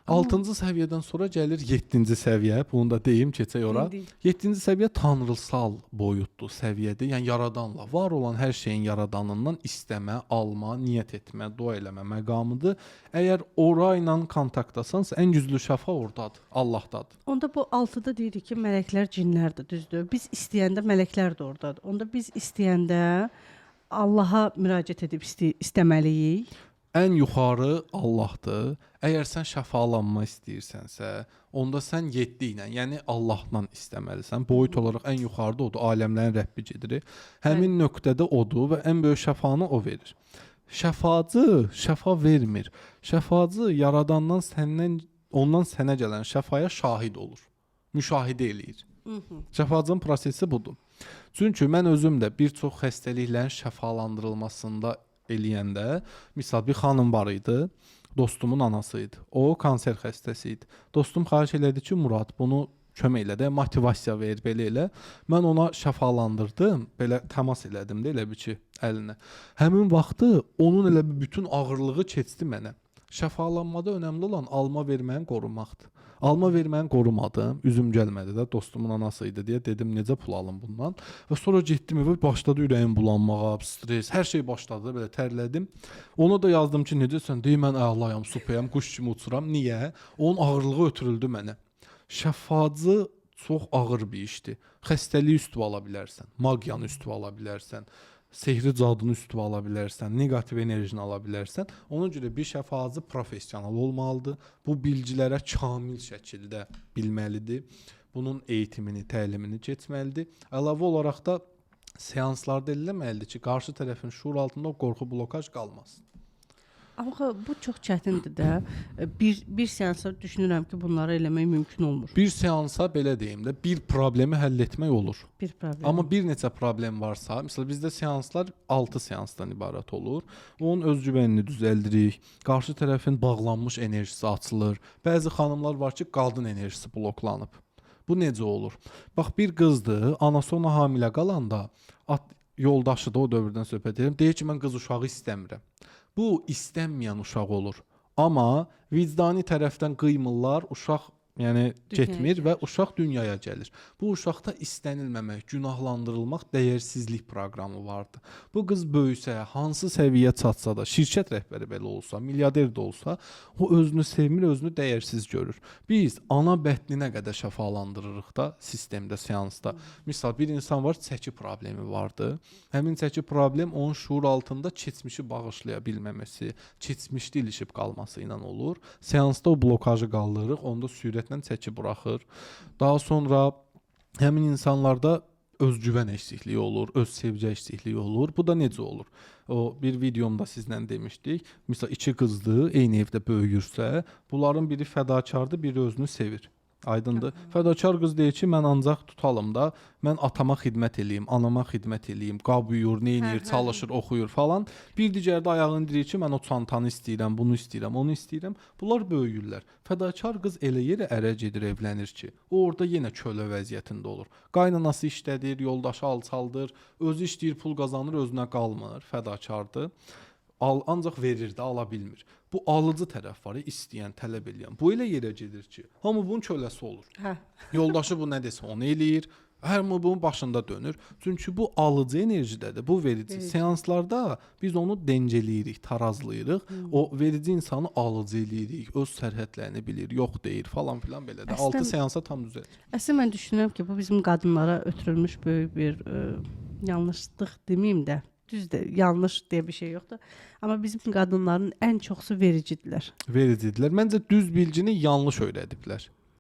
6-cı səviyyədən sonra gəlir 7-ci səviyyə. Bunu da deyim, keçək ora. 7-ci səviyyə tanrısal boyutdur, səviyyədir. Yəni yaradanla, var olan hər şeyin yaradanından istəmə, alma, niyyət etmə, dua eləmə məqamıdır. Əgər ora ilə kontaktdasansa, ən güclü şəfa ordadır, Allahdadır. Onda bu 6-da deyirik ki, mələklər, cinlərdir, düzdür? Biz istəyəndə mələklər də ordadır. Onda biz istəyəndə Allaha müraciət edib istəməliyik. Ən yuxarı Allahdır. Əgər sən şəfalanma istəyirsənsə, onda sən 7 ilə, yəni Allahdan istəməlisən. Boyut olaraq ən yuxarıda odur, aləmlərin Rəbbi gedir. Həmin nöqtədə odur və ən böyük şəfanı o verir. Şəfacı şəfa vermir. Şəfacı yaradandan səndən, ondan sənə gələn şəfaya şahid olur. Müşahidə eləyir. Şəfacının prosesi budur. Çünki mən özüm də bir çox xəstəliklərin şəfalandırılmasında eləyəndə, misal bir xanım var idi, dostumun anası idi. O kanser xəstəsi idi. Dostum xahiş elədi ki, Murad, bunu kömək elə də, motivasiya ver, belə elə. Mən ona şəfalandırdım, belə təmas elədim də elə bir ki, əlinə. Həmin vaxtı onun elə bir bütün ağırlığı keçdi mənə. Şəfalanmada önəmli olan alma verməyin qorunmaqdır. Alma verməyin qorumadım, üzüm gəlmədi də, dostumun anası idi deyə dedim necə pul alım bundan. Və sonra getdim evə, başladı ürəyim bulanmağa, stres, hər şey başladı, belə tərlədim. Ona da yazdım ki, necəsən? Deyir mən əlayam, supeyəm, quş kimi uçuram. Niyə? Onun ağırlığı ötürüldü mənə. Şəfacı çox ağır bir işdir. Xəstəliyi üstünə ala bilərsən, magiyanı üstünə ala bilərsən, sehri cadını üstünə ala bilərsən, neqativ enerjini ala bilərsən. Ona görə bir şəfacı professional olmalıdır. Bu bilgilərə kamil şəkildə bilməlidir. Bunun eğitimini, təlimini keçməlidir. Əlavə olaraq da seanslarda eləməlidir ki, qarşı tərəfin şuur altında o qorxu, blokaj qalmasın. Amma bu çox çətindir də. Bir seansa düşünürəm ki, bunları eləmək mümkün olmur. Bir seansa belə deyim də, bir problemi həll etmək olur. Bir problem. Amma bir neçə problem varsa, məsələn bizdə seanslar 6 seansdan ibarət olur. Onun özgüvənini düzəldirik. Qarşı tərəfin bağlanmış enerjisi açılır. Bəzi xanımlar var ki, qadın enerjisi bloklanıb. Bu necə olur? Bax bir qızdır, anası ona hamilə qalanda yoldaşı da o dövrdən söhbət edirəm. Deyir ki, mən qız uşağı istəmirəm. Bu istənməyən uşaq olur. Amma vicdani tərəfdən qıymırlar, uşaq yəni getmir və uşaq dünyaya gəlir. Bu uşaqda istənilməmək, günahlandırılmaq, dəyərsizlik proqramı vardı. Bu qız böyüsə, hansı səviyyə çatsa da, şirkət rəhbəri belə olsa, milyarder də olsa, o özünü sevmir, özünü dəyərsiz görür. Biz ana bətninə qədər şəfalandırırıq da sistemdə, seansda. Misal bir insan var, çəki problemi vardı. Həmin çəki problem onun şuur altında keçmişi bağışlaya bilməməsi, keçmişdə ilişib qalması ilə olur. Seansda o blokajı qaldırırıq, onda sürətlə çəki buraxır. Daha sonra həmin insanlarda özgüvən əksikliyi olur, öz sevgi əksikliyi olur. Bu da necə olur? O bir videomda sizlə demişdik. Misal iki qızdır, eyni evdə böyüyürsə, bunların biri fədakardır, biri özünü sevir. Aydındır. Fədakar qız deyir ki, mən ancaq tutalım da, mən atama xidmət eləyim, anama xidmət eləyim, qab yuyur, neynir, çalışır, oxuyur falan. Bir digəri də ayağını dirəyir ki, mən o çantanı istəyirəm, bunu istəyirəm, onu istəyirəm. Bunlar böyüyürlər. Fədakar qız elə yerə ərə gedir, evlənir ki, o orada yenə kölə vəziyyətində olur. Qaynanası işlədir, yoldaşı alçaldır, özü işləyir, pul qazanır, özünə qalmır, fədakardır. Ancaq verir də, ala bilmir. Bu alıcı tərəf var, istəyən, tələb eləyən. Bu elə yerə gedir ki, hamı bunun köləsi olur. Hə. Yoldaşı bu nə desə onu eləyir. Hər bunun başında dönür. Çünki bu alıcı enerjidədir, bu verici. Seanslarda biz onu dencələyirik, tarazlayırıq. O verici insanı alıcı eləyirik, öz sərhədlərini bilir, yox deyir falan filan belə də. 6 seansa tam düzəlir. Əslində mən düşünürəm ki, bu bizim qadınlara ötürülmüş böyük bir yanlışlıq deməyim də. Düzdür, yanlış deyə bir şey yoxdur. Amma bizim qadınların ən çoxsu vericidirlər. Vericidirlər. Məncə düz bilgini yanlış öyrədiblər.